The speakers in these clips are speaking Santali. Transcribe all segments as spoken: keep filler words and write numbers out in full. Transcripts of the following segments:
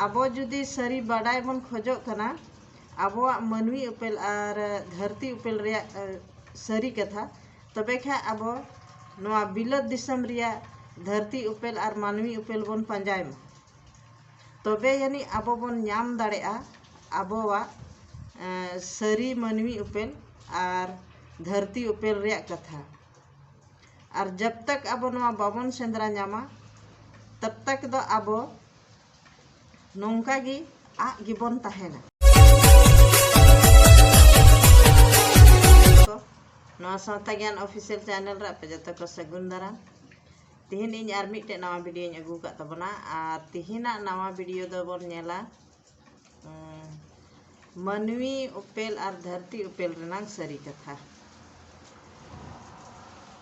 ᱟᱵᱚ ᱡᱩᱫᱤ ᱥᱟᱹᱨᱤ ᱵᱟᱰᱟᱭ ᱵᱚᱱ ᱠᱷᱚᱡᱚᱜ ᱠᱟᱱᱟ ᱟᱵᱚᱣᱟᱜ ᱢᱟᱹᱱᱢᱤ ᱩᱯᱮᱞ ᱟᱨ ᱫᱷᱟᱹᱨᱛᱤ ᱩᱯᱮᱞ ᱨᱮᱭᱟᱜ ᱥᱟᱹᱨᱤ ᱠᱟᱛᱷᱟ, ᱛᱚᱵᱮ ᱠᱷᱟᱱ ᱟᱵᱚ ᱱᱚᱣᱟ ᱵᱤᱞᱟᱹᱛ ᱫᱤᱥᱚᱢ ᱨᱮᱭᱟᱜ ᱫᱷᱟᱹᱨᱛᱤ ᱩᱯᱮᱞ ᱟᱨ ᱢᱟᱹᱱᱢᱤ ᱩᱯᱮᱞ ᱵᱚᱱ ᱯᱟᱸᱡᱟᱭ ᱢᱟ᱾ ᱛᱚᱵᱮ ᱡᱟᱹᱱᱤᱡ ᱟᱵᱚ ᱵᱚᱱ ᱧᱟᱢ ᱫᱟᱲᱮᱭᱟᱜᱼᱟ ᱟᱵᱚᱣᱟᱜ ᱥᱟᱹᱨᱤ ᱢᱟᱹᱱᱢᱤ ᱩᱯᱮᱞ ᱟᱨ ᱫᱷᱟᱹᱨᱛᱤ ᱩᱯᱮᱞ ᱨᱮᱭᱟᱜ ᱠᱟᱛᱷᱟ᱾ ᱟᱨ ᱡᱟᱵ ᱛᱟᱠ ᱟᱵᱚ ᱱᱚᱣᱟ ᱵᱟᱵᱚᱱ ᱥᱮᱸᱫᱽᱨᱟ ᱧᱟᱢᱟ, ᱛᱟᱵ ᱛᱟᱠ ᱫᱚ ᱟᱵᱚ ᱱᱚᱝᱠᱟ ᱜᱮ ᱟᱜ ᱜᱮᱵᱚᱱ ᱛᱟᱦᱮᱱᱟ᱾ ᱱᱚᱣᱟ ᱥᱟᱶᱛᱟ ᱜᱮᱭᱟᱱ ᱚᱯᱷᱤᱥᱤᱭᱟᱞ ᱪᱮᱱᱮᱞ ᱨᱮ ᱟᱯᱮ ᱡᱚᱛᱚ ᱠᱚ ᱥᱟᱹᱜᱩᱱ ᱫᱟᱨᱟᱢ᱾ ᱛᱤᱦᱤᱧ ᱤᱧ ᱟᱨ ᱢᱤᱫᱴᱮᱡ ᱱᱟᱣᱟ ᱵᱷᱤᱰᱤᱭᱳᱧ ᱟᱹᱜᱩ ᱟᱠᱟᱫ ᱛᱟᱵᱚᱱᱟ᱾ ᱟᱨ ᱛᱤᱦᱤᱧᱟᱜ ᱱᱟᱣᱟ ᱵᱷᱤᱰᱤᱭᱳ ᱫᱚᱵᱚᱱ ᱧᱮᱞᱟ ᱢᱟᱹᱱᱢᱤ ᱩᱯᱮᱞ ᱟᱨ ᱫᱷᱟᱹᱨᱛᱤ ᱩᱯᱮᱞ ᱨᱮᱱᱟᱝ ᱥᱟᱹᱨᱤ ᱠᱟᱛᱷᱟ᱾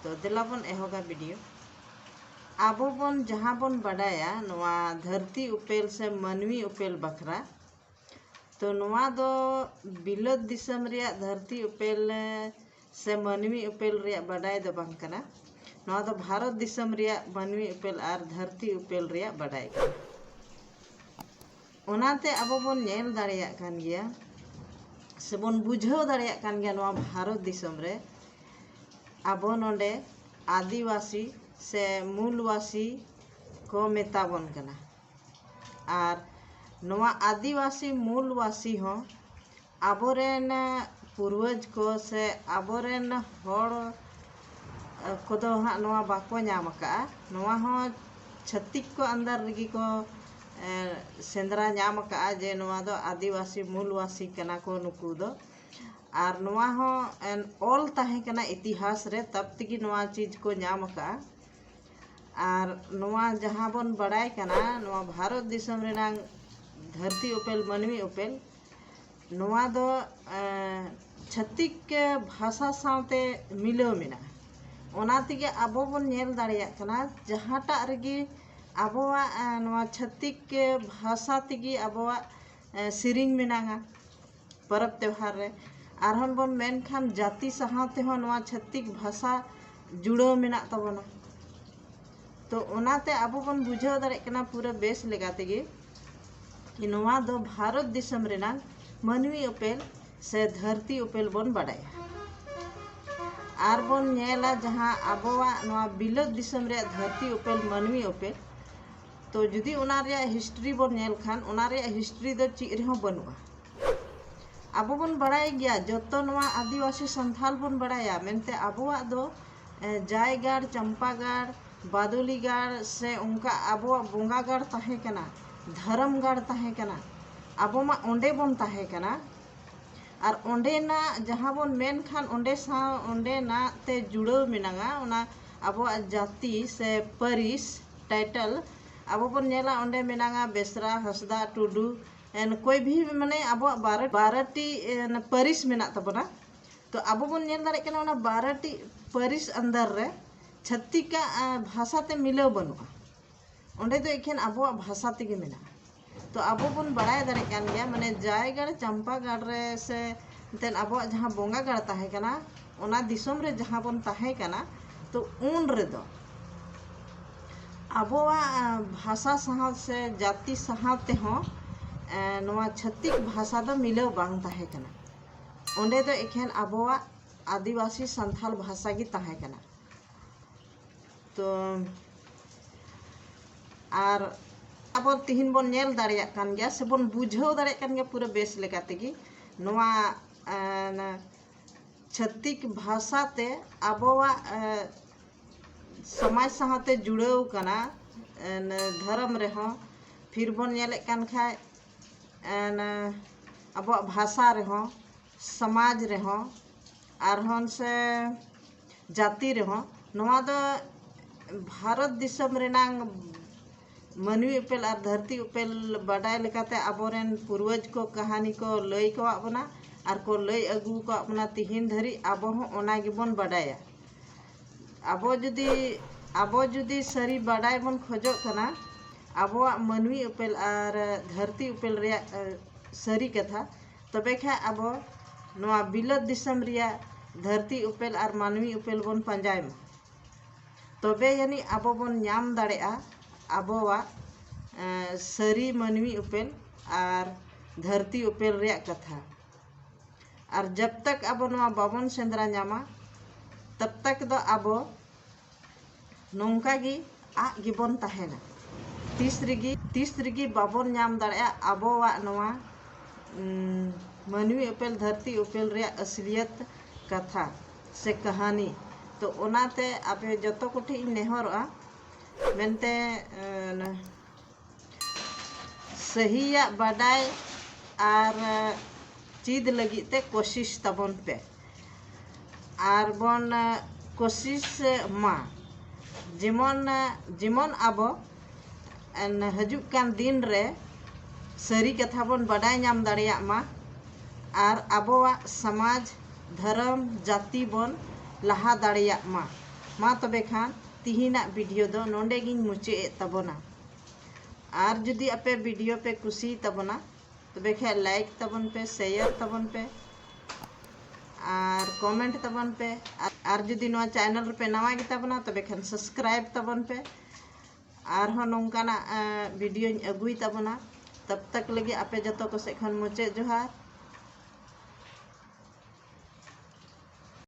ᱛᱚ ᱫᱮᱞᱟ ᱵᱚᱱ ᱮᱦᱚᱵᱟ ᱵᱷᱤᱰᱤᱭᱳ᱾ ᱟᱵᱚ ᱵᱚᱱ ᱡᱟᱦᱟᱸ ᱵᱚᱱ ᱵᱟᱰᱟᱭᱟ ᱱᱚᱣᱟ ᱫᱷᱟᱹᱨᱛᱤ ᱩᱯᱮᱞ ᱥᱮ ᱢᱟᱹᱱᱢᱤ ᱩᱯᱮᱞ ᱵᱟᱠᱷᱨᱟ, ᱛᱚ ᱱᱚᱣᱟ ᱫᱚ ᱵᱤᱞᱟᱹᱛ ᱫᱤᱥᱚᱢ ᱨᱮᱭᱟᱜ ᱫᱷᱟᱹᱨᱛᱤ ᱩᱯᱮᱞ ᱥᱮ ᱢᱟᱹᱱᱢᱤ ᱩᱯᱮᱞ ᱨᱮᱭᱟᱜ ᱵᱟᱰᱟᱭ ᱫᱚ ᱵᱟᱝ ᱠᱟᱱᱟ᱾ ᱱᱚᱣᱟ ᱫᱚ ᱵᱷᱟᱨᱚᱛ ᱫᱤᱥᱚᱢ ᱨᱮᱭᱟᱜ ᱢᱟᱹᱱᱢᱤ ᱩᱯᱮᱞ ᱟᱨ ᱫᱷᱟᱹᱨᱛᱤ ᱩᱯᱮᱞ ᱨᱮᱭᱟᱜ ᱵᱟᱰᱟᱭ ᱠᱟᱱᱟ᱾ ᱚᱱᱟᱛᱮ ᱟᱵᱚ ᱵᱚᱱ ᱧᱮᱞ ᱫᱟᱲᱮᱭᱟᱜ ᱠᱟᱱ ᱜᱮᱭᱟ ᱥᱮᱵᱚᱱ ᱵᱩᱡᱷᱟᱹᱣ ᱫᱟᱲᱮᱭᱟᱜ ᱠᱟᱱ ᱜᱮᱭᱟ ᱱᱚᱣᱟ ᱵᱷᱟᱨᱚᱛ ᱫᱤᱥᱚᱢ ᱨᱮ ᱟᱵᱚ ᱱᱚᱰᱮ ᱟᱹᱫᱤᱵᱟᱹᱥᱤ ᱥᱮ ᱢᱩᱞᱵᱟᱹᱥᱤ ᱠᱚ ᱢᱮᱛᱟ ᱵᱚᱱ ᱠᱟᱱᱟ᱾ ᱟᱨ ᱱᱚᱣᱟ ᱟᱹᱫᱤᱵᱟᱹᱥᱤ ᱢᱩᱞᱵᱟᱹᱥᱤ ᱦᱚᱸ ᱟᱵᱚᱨᱮᱱ ᱯᱩᱨᱣᱟᱹᱡᱽ ᱠᱚ ᱥᱮ ᱟᱵᱚᱨᱮᱱ ᱦᱚᱲ ᱠᱚᱫᱚ ᱦᱟᱸᱜ ᱱᱚᱣᱟ ᱵᱟᱠᱚ ᱧᱟᱢ ᱟᱠᱟᱫᱼᱟ᱾ ᱱᱚᱣᱟ ᱦᱚᱸ ᱪᱷᱟᱹᱛᱤᱠ ᱠᱚ ᱟᱱᱫᱟᱨ ᱨᱮᱜᱮ ᱠᱚ ᱥᱮᱸᱫᱽᱨᱟ ᱧᱟᱢ ᱟᱠᱟᱫᱼᱟ ᱡᱮ ᱱᱚᱣᱟ ᱫᱚ ᱟᱹᱫᱤᱵᱟᱹᱥᱤ ᱢᱩᱞᱵᱟᱹᱥᱤ ᱠᱟᱱᱟ ᱠᱚ ᱱᱩᱠᱩ ᱫᱚ᱾ ᱟᱨ ᱱᱚᱣᱟ ᱦᱚᱸ ᱚᱞ ᱛᱟᱦᱮᱸ ᱠᱟᱱᱟ ᱤᱛᱤᱦᱟᱥ ᱨᱮ, ᱛᱟᱵ ᱛᱮᱜᱮ ᱱᱚᱣᱟ ᱪᱤᱡᱽ ᱠᱚ ᱧᱟᱢ ᱟᱠᱟᱫᱼᱟ᱾ ᱟᱨ ᱱᱚᱣᱟ ᱡᱟᱦᱟᱸ ᱵᱚᱱ ᱵᱟᱲᱟᱭ ᱠᱟᱱᱟ ᱱᱚᱣᱟ ᱵᱷᱟᱨᱚᱛ ᱫᱤᱥᱚᱢ ᱨᱮᱱᱟᱝ ᱫᱷᱟᱹᱨᱛᱤ ᱩᱯᱮᱞ, ᱢᱟᱹᱱᱢᱤ ᱩᱯᱮᱞ, ᱱᱚᱣᱟ ᱫᱚ ᱪᱷᱟᱹᱛᱤᱠ ᱵᱷᱟᱥᱟ ᱥᱟᱶᱛᱮ ᱢᱤᱞᱟᱹᱣ ᱢᱮᱱᱟᱜᱼᱟ᱾ ᱚᱱᱟ ᱛᱮᱜᱮ ᱟᱵᱚ ᱵᱚᱱ ᱧᱮᱞ ᱫᱟᱲᱮᱭᱟᱜ ᱠᱟᱱᱟ ᱡᱟᱦᱟᱸᱴᱟᱜ ᱨᱮᱜᱮ ᱟᱵᱚᱣᱟᱜ ᱱᱚᱣᱟ ᱪᱷᱟᱹᱛᱤᱠ ᱵᱷᱟᱥᱟ ᱛᱮᱜᱮ ᱟᱵᱚᱣᱟᱜ ᱥᱮᱨᱮᱧ ᱢᱮᱱᱟᱜᱼᱟ ᱯᱚᱨᱚᱵᱽ ᱛᱮᱣᱦᱟᱨ ᱨᱮ᱾ ᱟᱨᱦᱚᱸ ᱵᱚᱱ ᱢᱮᱱᱠᱷᱟᱱ ᱡᱟᱹᱛᱤ ᱥᱟᱶ ᱛᱮᱦᱚᱸ ᱱᱚᱣᱟ ᱪᱷᱟᱹᱛᱤᱠ ᱵᱷᱟᱥᱟ ᱡᱩᱲᱟᱹᱣ ᱢᱮᱱᱟᱜ ᱛᱟᱵᱚᱱᱟ᱾ ᱛᱚ ᱚᱱᱟᱛᱮ ᱟᱵᱚ ᱵᱚᱱ ᱵᱩᱡᱷᱟᱹᱣ ᱫᱟᱲᱮᱭᱟᱜ ᱠᱟᱱᱟ ᱯᱩᱨᱟᱹ ᱵᱮᱥ ᱞᱮᱠᱟ ᱛᱮᱜᱮ ᱱᱚᱣᱟ ᱫᱚ ᱵᱷᱟᱨᱚᱛ ᱫᱤᱥᱚᱢ ᱨᱮᱱᱟᱜ ᱢᱟᱹᱱᱢᱤ ᱩᱯᱮᱞ ᱥᱮ ᱫᱷᱟᱹᱨᱛᱤ ᱩᱯᱮᱞ ᱵᱚᱱ ᱵᱟᱰᱟᱭᱟ᱾ ᱟᱨ ᱵᱚᱱ ᱧᱮᱞᱟ ᱡᱟᱦᱟᱸ ᱟᱵᱚᱣᱟᱜ ᱱᱚᱣᱟ ᱵᱤᱞᱟᱹᱛ ᱫᱤᱥᱚᱢ ᱨᱮᱭᱟᱜ ᱫᱷᱟᱹᱨᱛᱤ ᱩᱯᱮᱞ, ᱢᱟᱹᱱᱢᱤ ᱩᱯᱮᱞ, ᱛᱚ ᱡᱩᱫᱤ ᱚᱱᱟ ᱨᱮᱭᱟᱜ ᱦᱤᱥᱴᱨᱤ ᱵᱚᱱ ᱧᱮᱞ ᱠᱷᱟᱱ, ᱚᱱᱟ ᱨᱮᱭᱟᱜ ᱦᱤᱥᱴᱨᱤ ᱫᱚ ᱪᱮᱫ ᱨᱮᱦᱚᱸ ᱵᱟᱹᱱᱩᱜᱼᱟ᱾ ᱟᱵᱚ ᱵᱚᱱ ᱵᱟᱲᱟᱭ ᱜᱮᱭᱟ ᱡᱚᱛᱚ ᱱᱚᱣᱟ ᱟᱹᱫᱤᱵᱟᱹᱥᱤ ᱥᱟᱱᱛᱷᱟᱞ ᱵᱚᱱ ᱵᱟᱲᱟᱭᱟ, ᱢᱮᱱᱛᱮ ᱟᱵᱚᱣᱟᱜ ᱫᱚ ᱮ, ᱡᱟᱭᱜᱟᱲ, ᱪᱟᱢᱯᱟᱜᱟᱲ, ᱵᱟᱫᱚᱞᱤᱜᱟᱲ ᱥᱮ ᱚᱱᱠᱟ ᱟᱵᱚᱣᱟᱜ ᱵᱚᱸᱜᱟ ᱜᱟᱲ ᱛᱟᱦᱮᱸ ᱠᱟᱱᱟ, ᱫᱷᱚᱨᱚᱢ ᱜᱟᱲ ᱛᱟᱦᱮᱸ ᱠᱟᱱᱟ᱾ ᱟᱵᱚ ᱢᱟ ᱚᱸᱰᱮ ᱵᱚᱱ ᱛᱟᱦᱮᱸ ᱠᱟᱱᱟ᱾ ᱟᱨ ᱚᱸᱰᱮᱱᱟᱜ ᱡᱟᱦᱟᱸ ᱵᱚᱱ ᱢᱮᱱ ᱠᱷᱟᱱ, ᱚᱸᱰᱮ ᱥᱟᱶ ᱚᱸᱰᱮᱱᱟᱜ ᱛᱮ ᱡᱩᱲᱟᱹᱣ ᱢᱮᱱᱟᱜᱼᱟ ᱚᱱᱟ ᱟᱵᱚᱣᱟᱜ ᱡᱟᱹᱛᱤ ᱥᱮ ᱯᱟᱹᱨᱤᱥ, ᱴᱟᱭᱴᱮᱞ᱾ ᱟᱵᱚ ᱵᱚᱱ ᱧᱮᱞᱟ ᱚᱸᱰᱮ ᱢᱮᱱᱟᱜᱼᱟ ᱵᱮᱥᱨᱟ, ᱦᱟᱸᱥᱫᱟ, ᱴᱩᱰᱩ, ᱮᱱ ᱠᱚᱭ ᱵᱷᱤ ᱢᱟᱱᱮ ᱟᱵᱚᱣᱟᱜ ᱵᱟᱨᱚ ᱵᱟᱨᱚᱴᱤ ᱮᱱ ᱯᱟᱹᱨᱤᱥ ᱢᱮᱱᱟᱜ ᱛᱟᱵᱚᱱᱟ᱾ ᱛᱚ ᱟᱵᱚ ᱵᱚᱱ ᱧᱮᱞ ᱫᱟᱲᱮᱭᱟᱜ ᱠᱟᱱᱟ ᱚᱱᱟ ᱵᱟᱨᱚᱴᱤ ᱯᱟᱹᱨᱤᱥ ᱟᱱᱫᱟᱨ ᱨᱮ ᱪᱷᱟᱹᱛᱤᱠᱟᱜ ᱮ, ᱵᱷᱟᱥᱟ ᱛᱮ ᱢᱤᱞᱟᱹᱣ ᱵᱟᱹᱱᱩᱜᱼᱟ᱾ ᱚᱸᱰᱮ ᱫᱚ ᱮᱠᱷᱮᱱ ᱟᱵᱚᱣᱟᱜ ᱵᱷᱟᱥᱟ ᱛᱮᱜᱮ ᱢᱮᱱᱟᱜᱼᱟ᱾ ᱛᱚ ᱟᱵᱚ ᱵᱚᱱ ᱵᱟᱲᱟᱭ ᱫᱟᱲᱮᱭᱟᱜ ᱠᱟᱱ ᱜᱮᱭᱟ, ᱢᱟᱱᱮ ᱡᱟᱭᱜᱟᱲ, ᱪᱟᱢᱯᱟᱜᱟᱲ ᱨᱮ ᱥᱮ ᱮᱱᱛᱮᱫ ᱟᱵᱚᱣᱟᱜ ᱡᱟᱦᱟᱸ ᱵᱚᱸᱜᱟ ᱜᱟᱲ ᱛᱟᱦᱮᱸ ᱠᱟᱱᱟ, ᱚᱱᱟ ᱫᱤᱥᱚᱢ ᱨᱮ ᱡᱟᱦᱟᱸ ᱵᱚᱱ ᱛᱟᱦᱮᱸ ᱠᱟᱱᱟ, ᱛᱚ ᱩᱱ ᱨᱮᱫᱚ ᱟᱵᱚᱣᱟᱜ ᱮ, ᱵᱷᱟᱥᱟ ᱥᱟᱶ ᱥᱮ ᱡᱟᱹᱛᱤ ᱥᱟᱶ ᱛᱮᱦᱚᱸ ᱮ, ᱱᱚᱣᱟ ᱪᱷᱟᱹᱛᱤᱠ ᱵᱷᱟᱥᱟ ᱫᱚ ᱢᱤᱞᱟᱹᱣ ᱵᱟᱝ ᱛᱟᱦᱮᱸ ᱠᱟᱱᱟ᱾ ᱚᱸᱰᱮ ᱫᱚ ᱮᱠᱷᱮᱱ ᱟᱵᱚᱣᱟᱜ ᱟᱹᱫᱤᱵᱟᱹᱥᱤ ᱥᱟᱱᱛᱷᱟᱞ ᱵᱷᱟᱥᱟ ᱜᱮ ᱛᱟᱦᱮᱸ ᱠᱟᱱᱟ᱾ ᱛᱚ ᱟᱨ ᱟᱵᱚ ᱛᱤᱦᱤᱧ ᱵᱚᱱ ᱧᱮᱞ ᱫᱟᱲᱮᱭᱟᱜ ᱠᱟᱱ ᱜᱮᱭᱟ ᱥᱮᱵᱚᱱ ᱵᱩᱡᱷᱟᱹᱣ ᱫᱟᱲᱮᱭᱟᱜ ᱠᱟᱱ ᱜᱮᱭᱟ ᱯᱩᱨᱟᱹ ᱵᱮᱥ ᱞᱮᱠᱟ ᱛᱮᱜᱮ ᱱᱚᱣᱟ ᱮ, ᱪᱷᱟᱹᱛᱤᱠ ᱵᱷᱟᱥᱟ ᱛᱮ ᱟᱵᱚᱣᱟᱜ ᱮ, ᱥᱚᱢᱟᱡᱽ ᱥᱟᱶᱛᱮ ᱡᱩᱲᱟᱹᱣ ᱠᱟᱱᱟ᱾ ᱮ, ᱫᱷᱚᱨᱚᱢ ᱨᱮᱦᱚᱸ ᱯᱷᱤᱨ ᱵᱚᱱ ᱧᱮᱞᱮᱫ ᱠᱟᱱ ᱠᱷᱟᱡ ᱮ, ᱟᱵᱚᱣᱟᱜ ᱵᱷᱟᱥᱟ ᱨᱮᱦᱚᱸ, ᱥᱚᱢᱟᱡᱽ ᱨᱮᱦᱚᱸ, ᱟᱨᱦᱚᱸ ᱥᱮ ᱡᱟᱹᱛᱤ ᱨᱮᱦᱚᱸ, ᱱᱚᱣᱟ ᱫᱚ ᱵᱷᱟᱨᱚᱛ ᱫᱤᱥᱚᱢ ᱨᱮᱱᱟᱝ ᱢᱟᱹᱱᱢᱤ ᱩᱯᱮᱞ ᱟᱨ ᱫᱷᱟᱹᱨᱛᱤ ᱩᱯᱮᱞ ᱵᱟᱰᱟᱭ ᱞᱮᱠᱟᱛᱮ ᱟᱵᱚᱨᱮᱱ ᱯᱩᱨᱣᱟᱹᱡᱽ ᱠᱚ ᱠᱟᱹᱦᱱᱤ ᱠᱚ ᱞᱟᱹᱭ ᱠᱟᱣᱟᱫ ᱵᱚᱱᱟ ᱟᱨ ᱠᱚ ᱞᱟᱹᱭ ᱟᱹᱜᱩ ᱟᱠᱟᱫ ᱵᱚᱱᱟ ᱛᱤᱦᱤᱧ ᱫᱷᱟᱹᱨᱤᱡ ᱟᱵᱚ ᱦᱚᱸ ᱚᱱᱟ ᱜᱮᱵᱚᱱ ᱵᱟᱰᱟᱭᱟ᱾ ᱟᱵᱚ ᱡᱩᱫᱤ, ᱟᱵᱚ ᱡᱩᱫᱤ ᱥᱟᱹᱨᱤ ᱵᱟᱰᱟᱭ ᱵᱚᱱ ᱠᱷᱚᱡᱚᱜ ᱠᱟᱱᱟ ᱟᱵᱚᱣᱟᱜ ᱢᱟᱹᱱᱢᱤ ᱩᱯᱮᱞ ᱟᱨ ᱫᱷᱟᱹᱨᱛᱤ ᱩᱯᱮᱞ ᱨᱮᱭᱟᱜ ᱮ, ᱥᱟᱹᱨᱤ ᱠᱟᱛᱷᱟ, ᱛᱚᱵᱮ ᱠᱷᱟᱡ ᱟᱵᱚ ᱱᱚᱣᱟ ᱵᱤᱞᱟᱹᱛ ᱫᱤᱥᱚᱢ ᱨᱮᱭᱟᱜ ᱫᱷᱟᱹᱨᱛᱤ ᱩᱯᱮᱞ ᱟᱨ ᱢᱟᱹᱱᱢᱤ ᱩᱯᱮᱞ ᱵᱚᱱ ᱯᱟᱸᱡᱟᱭ ᱢᱟ᱾ ᱛᱚᱵᱮ ᱡᱟᱹᱱᱤᱡ ᱟᱵᱚ ᱵᱚᱱ ᱧᱟᱢ ᱫᱟᱲᱮᱭᱟᱜᱼᱟ ᱟᱵᱚᱣᱟᱜ ᱮ, ᱥᱟᱹᱨᱤ ᱢᱟᱹᱱᱢᱤ ᱩᱯᱮᱞ ᱟᱨ ᱫᱷᱟᱹᱨᱛᱤ ᱩᱯᱮᱞ ᱨᱮᱭᱟᱜ ᱠᱟᱛᱷᱟ᱾ ᱟᱨ ᱡᱟᱵ ᱛᱟᱠ ᱟᱵᱚ ᱱᱚᱣᱟ ᱵᱟᱵᱚᱱ ᱥᱮᱸᱫᱽᱨᱟ ᱧᱟᱢᱟ, ᱛᱟᱵ ᱛᱟᱠ ᱫᱚ ᱟᱵᱚ ᱱᱚᱝᱠᱟ ᱜᱮ ᱟᱜ ᱜᱮᱵᱚᱱ ᱛᱟᱦᱮᱱᱟ᱾ ᱛᱤᱥ ᱨᱮᱜᱮ ᱛᱤᱥ ᱨᱮᱜᱮ ᱵᱟᱵᱚᱱ ᱧᱟᱢ ᱫᱟᱲᱮᱭᱟᱜᱼᱟ ᱟᱵᱚᱣᱟᱜ ᱱᱚᱣᱟ ᱩᱢ, ᱢᱟᱹᱱᱢᱤ ᱩᱯᱮᱞ, ᱫᱷᱟᱹᱨᱛᱤ ᱩᱯᱮᱞ ᱨᱮᱭᱟᱜ ᱟᱥᱞᱤᱭᱟᱛ ᱠᱟᱛᱷᱟ ᱥᱮ ᱠᱟᱹᱦᱱᱤ᱾ ᱛᱚ ᱚᱱᱟᱛᱮ ᱟᱯᱮ ᱡᱚᱛᱚ ᱠᱚᱴᱷᱮᱱ ᱤᱧ ᱱᱮᱦᱚᱨᱚᱜᱼᱟ ᱢᱮᱱᱛᱮ, ᱮᱸ, ᱥᱟᱹᱦᱤᱭᱟᱜ ᱵᱟᱰᱟᱭ ᱟᱨ ᱪᱮᱫ ᱞᱟᱹᱜᱤᱫ ᱛᱮ ᱠᱳᱥᱤᱥ ᱛᱟᱵᱚᱱ ᱯᱮ᱾ ᱟᱨ ᱵᱚᱱ ᱠᱳᱥᱤᱥ ᱢᱟ ᱡᱮᱢᱚᱱ, ᱡᱮᱢᱚᱱ ᱟᱵᱚ ᱦᱤᱡᱩᱜ ᱠᱟᱱ ᱫᱤᱱ ᱨᱮ ᱥᱟᱹᱨᱤ ᱠᱟᱛᱷᱟ ᱵᱚᱱ ᱵᱟᱰᱟᱭ ᱧᱟᱢ ᱫᱟᱲᱮᱭᱟᱜ ᱢᱟ ᱟᱨ ᱟᱵᱚᱣᱟᱜ ᱥᱚᱢᱟᱡᱽ, ᱫᱷᱚᱨᱚᱢ, ᱡᱟᱹᱛᱤ ᱵᱚᱱ ᱞᱟᱦᱟ ᱫᱟᱲᱮᱭᱟᱜ ᱢᱟ᱾ ᱢᱟ ᱛᱚᱵᱮ ᱠᱷᱟᱱ ᱛᱤᱦᱤᱧᱟᱜ ᱵᱷᱤᱰᱤᱭᱳ ᱫᱚ ᱱᱚᱰᱮ ᱜᱤᱧ ᱢᱩᱪᱟᱹᱫ ᱮᱫ ᱛᱟᱵᱚᱱᱟ᱾ ᱟᱨ ᱡᱩᱫᱤ ᱟᱯᱮ ᱵᱷᱤᱰᱤᱭᱳ ᱯᱮ ᱠᱩᱥᱤᱭ ᱛᱟᱵᱚᱱᱟ, ᱛᱚᱵᱮ ᱠᱷᱟᱱ ᱞᱟᱭᱤᱠ ᱛᱟᱵᱚᱱ ᱯᱮ, ᱥᱮᱭᱟᱨ ᱛᱟᱵᱚᱱ ᱯᱮ ᱟᱨ ᱠᱚᱢᱮᱱᱴ ᱛᱟᱵᱚᱱ ᱯᱮ᱾ ᱟᱨ, ᱟᱨ ᱡᱩᱫᱤ ᱱᱚᱣᱟ ᱪᱮᱱᱮᱞ ᱨᱮᱯᱮ ᱱᱟᱣᱟ ᱜᱮ ᱛᱟᱵᱚᱱᱟ, ᱛᱚᱵᱮ ᱠᱷᱟᱱ ᱥᱟᱵᱥᱠᱨᱟᱭᱤᱵ ᱛᱟᱵᱚᱱ ᱯᱮ᱾ ᱟᱨᱦᱚᱸ ᱱᱚᱝᱠᱟᱱᱟᱜ, ᱮᱸ, ᱵᱷᱤᱰᱤᱭᱳᱧ ᱟᱹᱜᱩᱭ ᱛᱟᱵᱚᱱᱟ᱾ ᱛᱟᱵ ᱛᱟᱠ ᱞᱟᱹᱜᱤᱫ ᱟᱯᱮ ᱡᱚᱛᱚ ᱠᱚ ᱥᱮᱫ ᱠᱷᱚᱱ ᱢᱩᱪᱟᱹᱫ ᱡᱚᱦᱟᱨ᱾